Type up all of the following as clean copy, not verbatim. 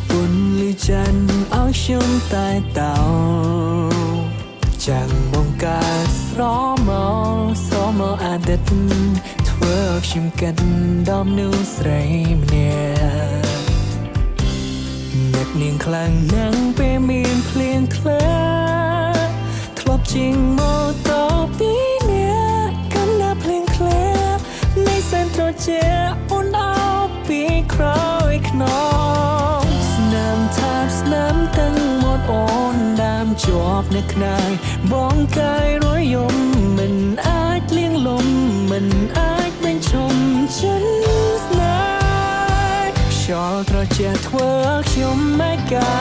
ពន្លឺច័ន្ទឲ្យខ្ញុំតែតោចាំងបង្កើតស្រមោលស្រមោលអាទិត្យធ្វើឲ្យខ្ញុំគិតដល់មនុស្សស្រីម្នាក់នឹកនាងខ្លាំងណាស់ពេលមានភ្លៀងធ្លាក់ធ្លាប់ជិះម៉ូតូពីរនាក់កណ្ដាលភ្លៀងធ្លាក់នៃសែនត្រជាក់អូនអោបពីក្រោយខ្នងស្នាមថើបស្នាមទាំងមាត់អូនដើមជាប់នៅខ្នើយបងកាយរយំមិនអាចលៀងលំមិនអាចបញ្ឈុំចិនស្នេហ៍ខ្យល់ត្រជាក់ធ្វើឲ្យខ្ញុំមិនកា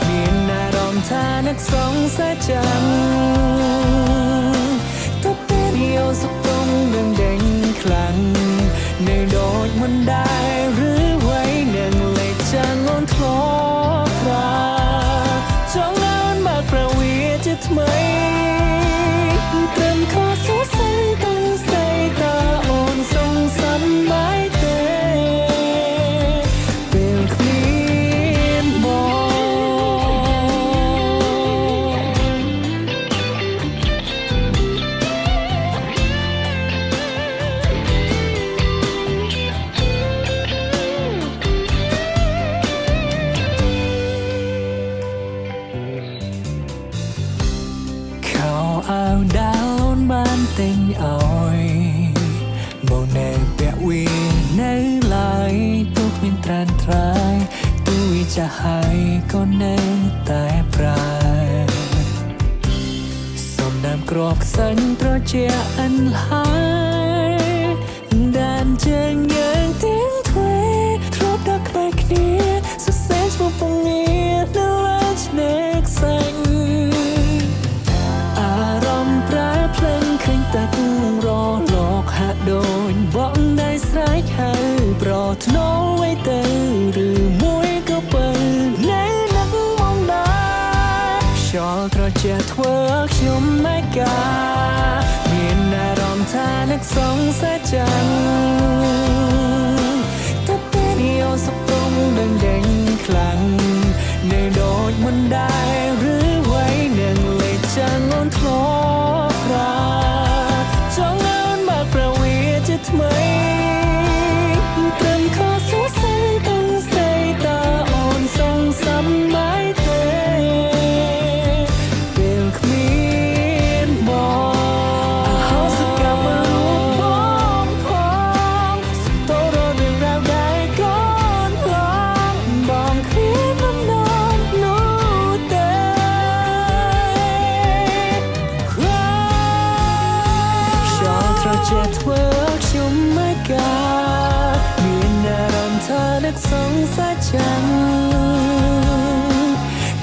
មានអារម្មណ៍ថានឹកសង្ស័យចាំទៅពេលយោសុខុងនឹងដេញខ្លាំងនៅដូចមិនដែរឬអ្វីនឹងលេខចាំងអូនធ្លាប់ត្រាចង់អូនមកប្រវាជាថ្មីត្រឹមខសរសៃទាំងស្រីតើអូនសងសំបាយទេពេលគ្មានបង ខោអាវដែលអូនបានទិញឲ្យមកនៅពាក់វានៅឡើយទោះគ្មានត្រានត្រាយទោះវាចាស់ហើយក៏នៅតែប្រើសំណាមក្របខ្សាញ់ត្រជាក់អិនហើយដានជើងយើងទាំងទ្វេធ្លាប់ដល់ក្បែរគ្នាសរសេរឈ្មោះពងងារនៅលើឆ្នេរខ្សាញ់ អារម្មណ៍ប្រែភ្លឹងឃើញទឹករលកហាក់ដូចបងដៃស្រែកហៅប្រថ្នូរໄວទៅឬមួយក៏ពៅនៅនឹកមកដែរខ្យល់ត្រជាក់ធ្វើឲ្យខ្ញុំមិនកាមានអារម្មណ៍ថានឹកសង្ស័យចាំតែពេលនេះអូនសុខុងនឹងដេញខ្លាំងនៅដូចមិនដែរឬអ្វីនឹងលេខចាំងអូនធ្លាប់ត្រាចង់អូនមកប្រវាជាថ្មីត្រឹមខសរសៃទាំងស្រីតើអូនសងសំបាយទេពេលគ្មានបងអហោសកម្មរូបបងផងសន្តររឿងរ៉ាវដែលកូនឡងបងគ្មានបំណងនោះទេ ខ្យល់ត្រជាក់ធ្វើឲ្យខ្ញុំមិនកាមានអារម្មណ៍ថានឹកសង្ស័យចាំ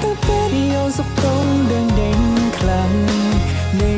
តែពេលនេះអូនសុខុងដឹងដេញខ្លាំងនៅ